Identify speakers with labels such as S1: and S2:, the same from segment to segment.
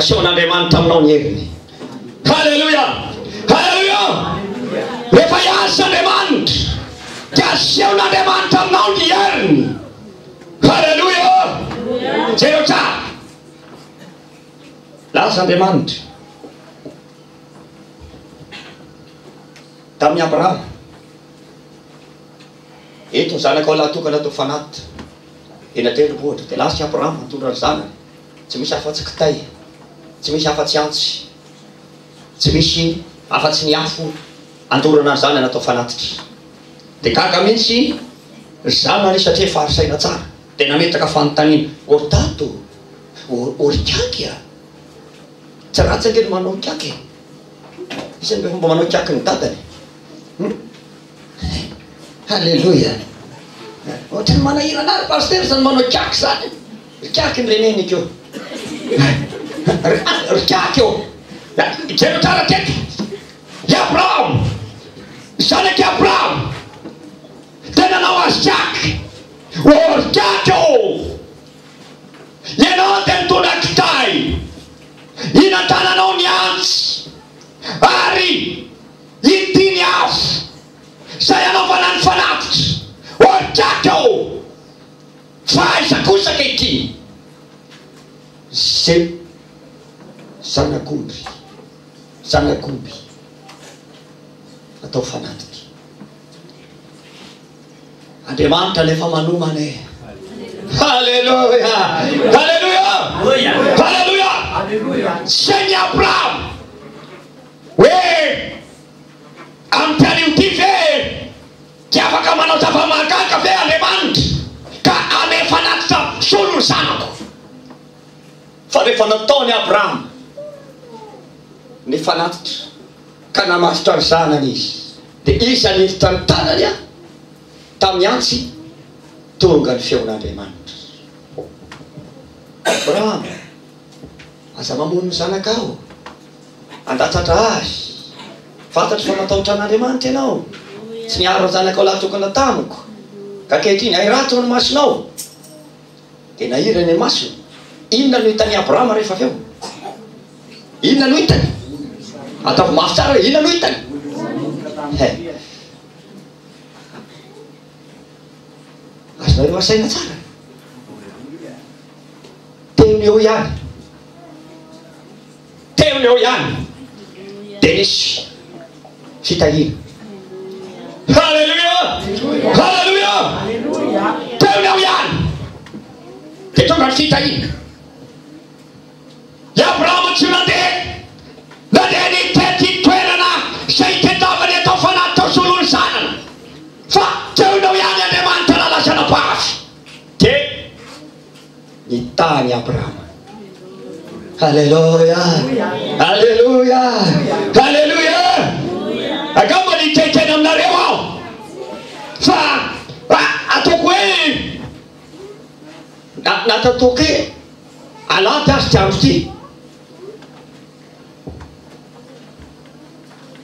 S1: Asehon'Andriamanitra aminao ny heriny. Haleloia! Haleloia! Rehefa hiasa Andriamanitra, dia asehon'Andriamanitra aminao ny heriny. Haleloia! Jereo tsara. Lasa Andriamanitra tamin'i Abrahama. Eto ny zanakao lahy tokana atao fanatitra eny an-tendrombohitra. Dia lasa i Abrahama nitondra ny zanany. Tsy misy afa-tsy kitay, tsy misy afa-tsy antsy, tsy misy afa-tsy ny afo andorana ny zanany atao fanatitra. Dia gaga mihitsy ry zanany satria efa ary saina tsara. Dia nametraka fanontaniana, Ô ry dada ô, ô ry kiaky a! Tsy ratsy ange ny manao kiaky e! Iza no mba manao kiaky ny dadany? Hum? Haleloia! Ohatran'ny manahirana ahy ry pasitera izany manao kiaky izany. Ry kiaky ny reneniko eo. Ry kiaky eo. Jereo tsara teto. I Abraham, zanak'i Abraham, dia nanao azy kiaky. Ô ry kiaky ô! Ianao dia nitondra kitay, hinan-tananao ny antsy, ary ity ny afo izay hanaovana ny fanatitra. Ô ry kiaky ô! Fa aiza kosa ankehitriny ze zanak'ondry, zanak'omby atao fanatitra? Andriamanitra alefa manomana e! Haleloia! Haleloia! Haleloia! Sain'i Abrahama hoe amin'ity anio ity ve Tsy afaka manao zava-mahagaga ve Andriamanitra ka hanome fanatitra solo ny zanako? Fa rehefa nataon'i Abrahama ny fanatitra ka namatotra ny zanany izy, dia iza niditra ny tanany tamin'ny antsy? Tonga ny feon'Andriamanitra. Abrahama, aza mamono ny zanakao. Handatsa-dra ahy. Fantatro fa matahotra an'Andriamanitra ianao. Tsy niaro ny zanakao lahy tokana tamiko. Ka ankehitriny, ahirato ny masonao. Dia nahirany ny masony. Inona no hitan'i Abrahama rehefa avy eo? Inona no hitany? Ataovy mafy tsara hoe inona no hitany? He. Azonareo asaina tsara. Teo no eo ihany. Teo no eo ihany dia nisy fitahiana. Haleloia! Haleloia! Teo no eo ihany dia tonga ny fitahiana. I Abrahama tsy nandeha nandeha nitety toerana izay hitadiavany atao fanatitra ho solon'ny zanany, fa teo no eo ihany Andriamanitra nalaza anabavy. Dia Nitahy an'i Abrahama. Aleloia! Aleloia! Aleloia! Angamba nitaitaina aminareo aho fa ataoko hoe natataoko hoe alahady aza ity andro ity.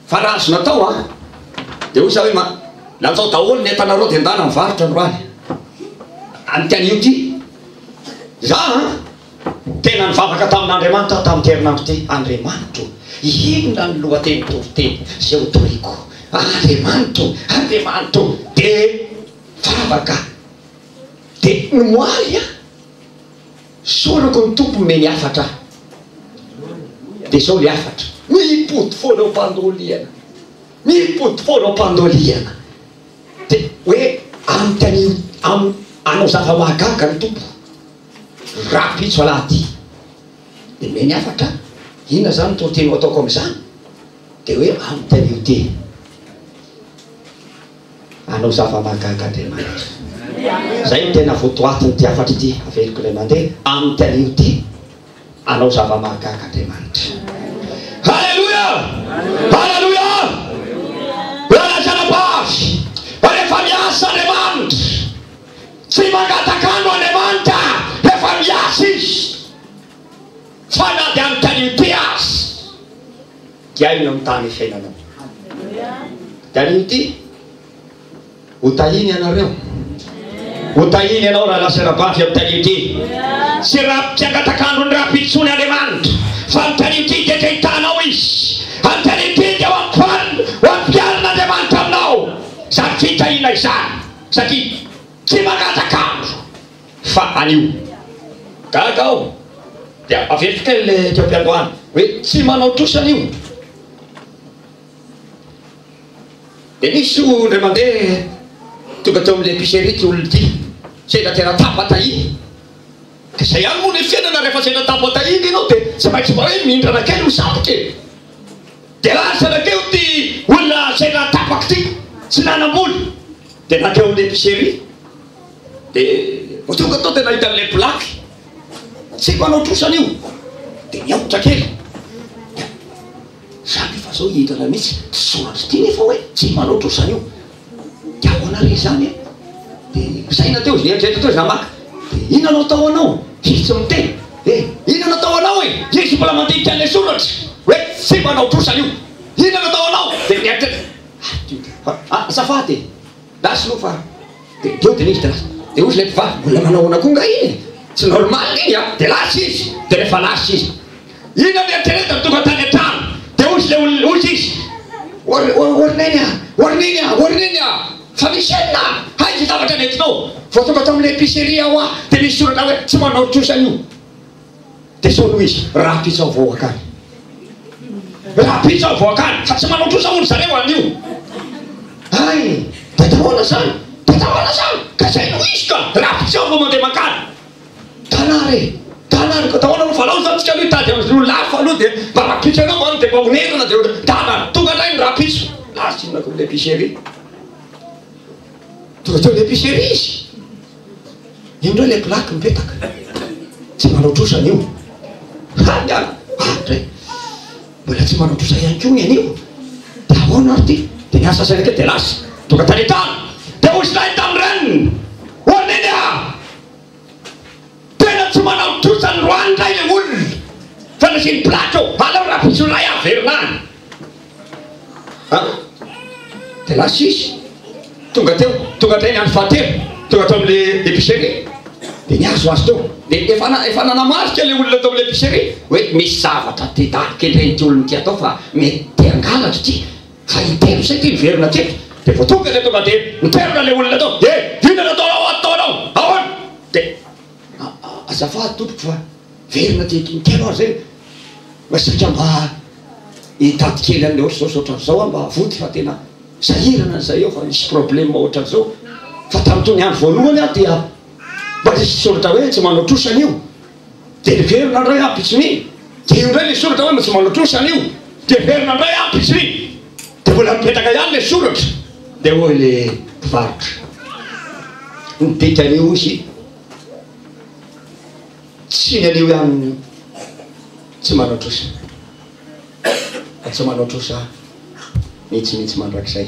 S1: Fa raha azo natao an, dia hoy za hoe ma, lanjao daholo ny entanareo dia ndana mivarotra androany. Amin'ity anio ity, za an, tena nivavaka tamin'Andriamanitra aho tamin'ity herinandro ity, Andriamanitro, inona ny lohateny toriteny izay ho toriko? Andriamanitro, Andriamanitro, dia vavaka, dia nomoaly aho. Sorako ny Tompo nomeny hafatra ahy. Dia izao ilay hafatra, Mipody foana eo am-pandoliana. Mipody foana eo am-pandoliana. Dia hoe anontanio am hanao zava-mahagaga ny Tompo rahampitso alahady. Dia nomeny hafatra ahy. Inona izany ny toriteny ho ataoko amin'izany? Dia hoe anontanio tena. Hanao zava-mahagaga Andriamanitra. Izay no tena votoatin'ity hafatra ity, averiko ilay mandeha, amin'ity anio ity, hanao zava-mahagaga Andriamanitra. Haleloia! Haleloia! Rahalahy sy anabavy, rehefa miasa Andriamanitra, tsy mangatak'andro Andriamanitra, rehefa miasa Izy, fa na dia amin'ity anio ity aza, dia inona no tany fiainanao? Dia anio ity, ho tahiny ianareo. Ho tahiny ianao rahalahy sy anabavy amin'ity anio ity. Tsy raha tsy hangatak'andro ny rahampitso intsony Andriamanitra. Fa amin'ity anio ity dia te hitaha anao Izy. Amin'ity anio ity dia ho ampiharina, ho ampiharin'Andriamanitra aminao izany fitahiana izany, satria tsy mangataka andro fa anio. Gaga aho, dia averiko kely ilay teo am-piandohana, hoe tsy manao trosa anio. Dia nisy indray mandeha tonga teo amin'ilay épicerie ity olona ity, sendra tena tapa-tahiana. Dia izay ihany moa ny fiainana rehefa sendra tapa-tahiana ianao dia tsy maintsy mba hoe mindrana kely misatoka e! Dia lasa nankeo ity olona sendra tapaka ity, tsy nanam-bola, dia nankeo amin'ny épicerie, dia vao tonga tao dia nahita an'ilay plaque, tsy mpanao trosa an'io, dia nihaotra kely. Dia za nefa zao hihindrana mihitsy, tsy soratra ity nefa hoe tsy manao trosa an'io. Dia ahoana re izany e? Dia nisaina teo izy, nieritreritra teo izy namaky. Dia inona no atao anao? Izy tsy miteny. Eh, inona no atao anao e? Izy mbola mandinika an'ilay soratra hoe tsy manao trosa an'io. Inona no atao anao? Dia nieritreritra. Ah, ty, ah, azafady e! Lasa aloha fa dia niodina izy dia lasa. Dia hoy izy ilay mpivady, mbola manao ahoana koa angaha iny e? Tsy normal iny an! Dia lasa izy. Dia rehefa lasa izy. Inona no eritreretiny tonga tany an-trano dia hoy ilay olona, hoy izy, Or, or, or neny a! Or neny a! Or neny a! Fa misy inona? Hay izay zavatra nentinao! Vao tonga tao amin'ilay épicerie aho a, dia misy soratra hoe tsy manao trosa an'io. Dia izao no izy, rahampitso aho vao hankany. Rahampitso aho vao hankany, fa tsy manao trosa hono zareo an'io. Hay! Dia atao ahoana izany? Dia atao ahoana izany? Ka izay no izy ka! Rahampitso aho vao mandeha mankany. Tana re! Tana re! Ka taona aloha fa alao zany tsika aloha hitady amin'izay olona hafa aloha dia mba rahampitso ianao mba dia mba honenana dia ohatra tana re! Tonga indray ny rahampitso! Lasa inona koa l'épicerie? Tonga teo l'épicerie izy! Io indray ilay plaque mipetaka! Tsy manao trosa an'io! Ha! Miala! Ah ndray! Mbola tsy manao trosa ihany koa ny an'io! Dia ahoana ary ity? Dia niasa saina kely dia lasa! Tonga tany an-trano! Dia hoy izy lahy tamin'ny reniny! Ô neny ah! Tena tsy manao trosa androany indray le olona fa nasiany plateau, aleo rahampitso indray averina any an! Dia lasa izy, tonga teo, tonga indray ny andro fahatelo, tonga teo amin'le épicerie, dia nihazohazo teo, dia efa efa nanamarika le olona teo amin'le épicerie hoe misy zavatra te daroka indray ity olona ity atao fa mety te hangalatra ity. Fa intelo izay ity miverina teto dia vao tonga dia tonga dia niteraka ilay olona tao dia inona no ataonao ataonao ahoana dia azafady tompoko fa verina teto intelo aho izay mba saika mba hitady kely an'ilay ohatr'izao sy ohatran'izao aho mba avoty fa tena sahirana ny zay eo fa misy problème ohatran'izao fa tamin'itony andro voalohany aho dia mba nisy soratra hoe tsy manao trosa an'io Dia niverina indray aho pitsiny. Dia io indray ilay soratra hoe tsy manao trosa anio. Dia niverina indray aho pitsiny. Dia mbola mipetraka ihany ilay soratra. Dia hoy ilay mpivarotra, Ny dikan'io hozy, tsy ny anio ihany no tsy manao trosa, fa tsy manao trosa mihitsy mihitsy mandrakizay.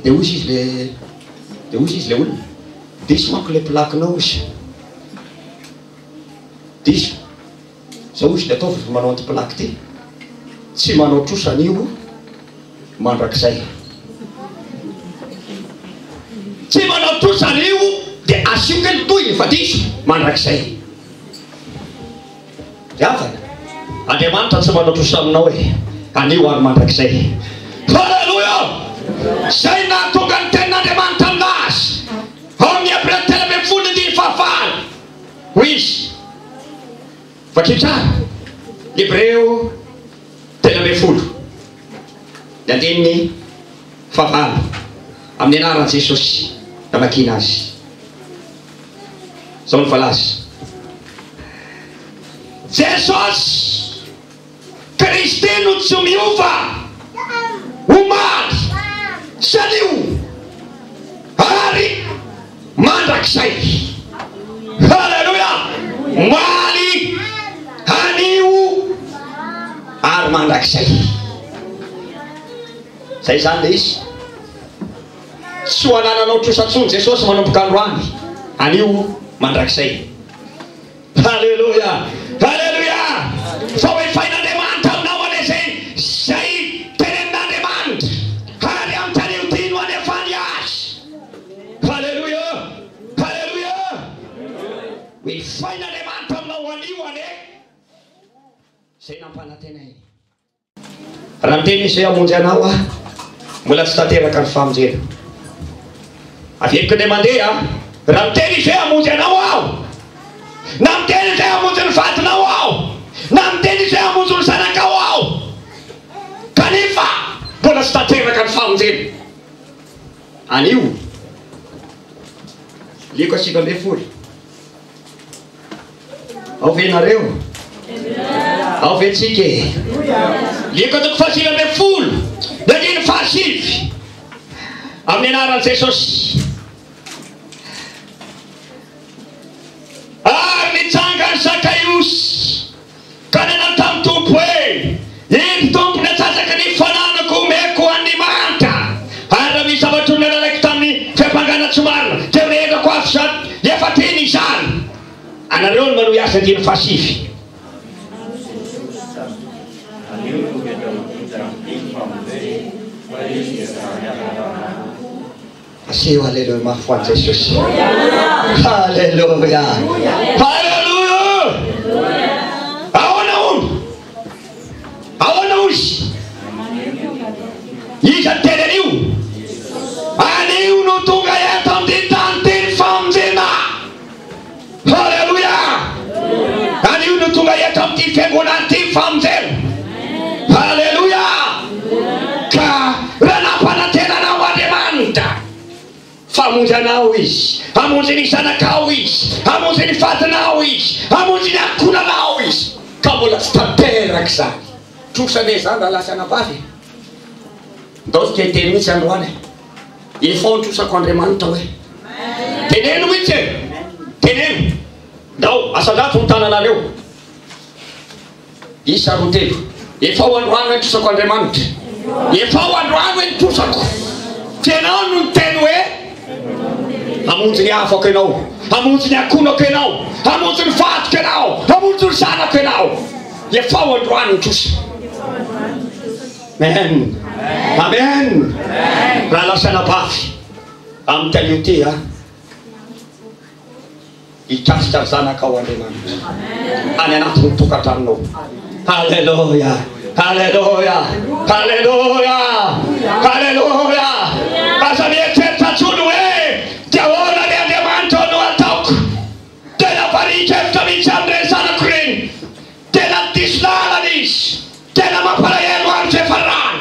S1: Dia hozy izy le, dia hozy izy le olona, diso manko le plaque-nao hozy, diso, zao hozy le ataovy rehefa manao an'ity plaque ity, tsy manao trosa an'io mandrakizay, tsy manao trosa an'io dia asio kely tohiny fa diso mandrakizay. Ry havana, Andriamanitra tsy manao trosa aminao e, anio ary mandrakizay. Haleloia! Izay nahatonga ny tenin'Andriamanitra milaza ao amin'ny Hebreo 13 andininy fahavalo, hoy izy, vakio tsara, Hebreo 13, ny andininy fahavalo, amin'ny anaran'i Jesosy namakiana azy. Izao no voalaza, Jesosy Kristy no tsy miova omaly sy anio ary mandrakizay. Haleloia! Omaly, anio ary mandrakizay. Zay izany le izy. Tsy ho anananao trosa intsony Jesosy manomboka androany, anio, mandrakizay. Haleloia! Haleloia! Fa ho efain'Andriamanitra aminao anie izay izay tenenin'Andriamanitra, ary amin'ny anio ity no anefany azy. Haleloia! Haleloia! Ho efain'Andriamanitra aminao anio anie. nampanantenainy. Raha miteny izy hoe hamonjy anao aho, mbola tsy tanteraka ny famonjena. Averiko indray mandeha, raha miteny izy hoe hamonjy anao aho, na miteny izy hoe hamonjy ny vadinao aho, na miteny izy hoe hamonjy ny zanakao aho, kanefa mbola tsy tanteraka ny famonjena. Anio, Lioka 19. Ao ve nareo? Ao ve tsika e? Lioka toko faha-19, ny andininy faha-9. Amin'ny anaran'i Jesosy. Ary nitsangany Zakaiosy ka nanao tamin'ny Tompo hoe, Indro Tompo, ny antsasaky ny fananako omeko ho an'ny mahantra, ary raha misy zava-tsoa nalaiko tamin'ny fiampangana tsy marina, dia ho rehetrako avy izany efa teny izany. Anareo no manohy azy andininy fahasivy. Aseho Aleloia mafy ho an'i Jesosy. Aleloia. Aleloia. Ahoana hono? Ahoana hozy? Iza ny teny anio? Anio no tonga eto amin'ity tany ity ny famonjena. Haleloia! Anio no tonga eto amin'ity fiangonana ity ny famonjena. Haleloia! Ka raha nampanantena anao Andriamanitra fa hamonjy anao Izy, hamonjy ny zanakao Izy, hamonjy ny vadinao Izy, hamonjy ny ankohonanao Izy, ka mbola tsy tanteraka izany. Trosa anie izany rahalahy sy anabavy e! Ndao tsy te hiteny mihitsy androany e! Efao ny trosako Andriamanitra hoe. Teneno mihitsy e! Teneno! Ndao, asandrato ny tananareo. Isa roa telo. Efao androany hoe ny trosako Andriamanitra. Efao androany hoe ny trosako. Tsy ianao no niteny hoe hamonjy ny havako ianao, hamonjy ny ankohonako ianao, hamonjy ny vadiko ianao, hamonjy ny zanako ianao. Efao androany ny trosa. Amen. Amen. Rahalahy sy anabavy, amin'ity anio ity a, hikasika ny zanakao Andriamanitra any anatin'ny tokantranonao. Alléluia. Alléluia. Alléluia. Alléluia. Aza mieritreritra intsony hoe dia ahoana le Andriamanitra no ataoko. Tena varian-kevitra mihitsy amin'ireny zanako ireny. Tena diso lalana izy. Tena mampalahelo ahy ny fiafarany.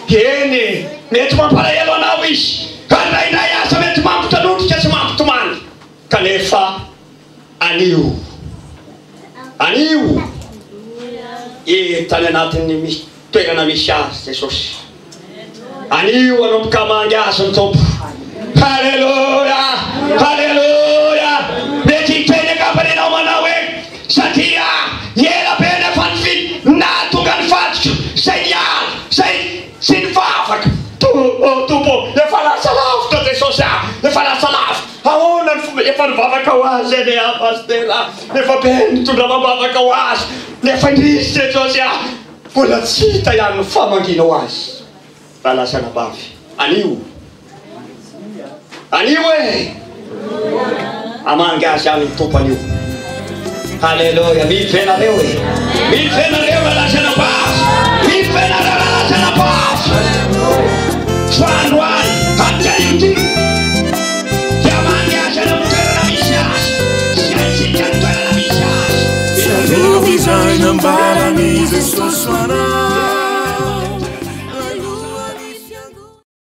S1: Eny e, mety mampalahelo anao izy, ka indraindray aza mety mampitanotrika sy mampitomany. Kanefa anio, anio, hita any anatin'ny misy toerana misy azy Jesosy. Anio hanomboka hamangy azy ny Tompo. Haleloia! Haleloia! Mety hiteny angamba ianao manao hoe, Satria ela be nefa nifidy nahatonga ny vadiko izay niala, izay tsy nivavaka. Oh Tompo ô, efa lasa lavitra Jesosy ah, efa lasa lavitra. Ahoana ny fomba, efa nivavaka ho azy anie aho Pasitera, efa be ny nitondra amam-bavaka ho azy, nefa indrisy Jesosy ah, Mbola tsy hita ihany ny famangianao azy rahalahy sy anabavy. Anio. Anio e! Hamangy azy ihany ny Tompo anio. Haleloia. Mino ve nareo e? Mino ve nareo rahalahy sy anabavy? Mino ve nareo rahalahy sy anabavy? Fa androany, amin'ity anio ity, dia hamangy azy any amin'ny toerana misy azy. Tsy haintsika ny toerana misy azy.
S2: Tsarovy izay nambaran'i Jesosy ho anao.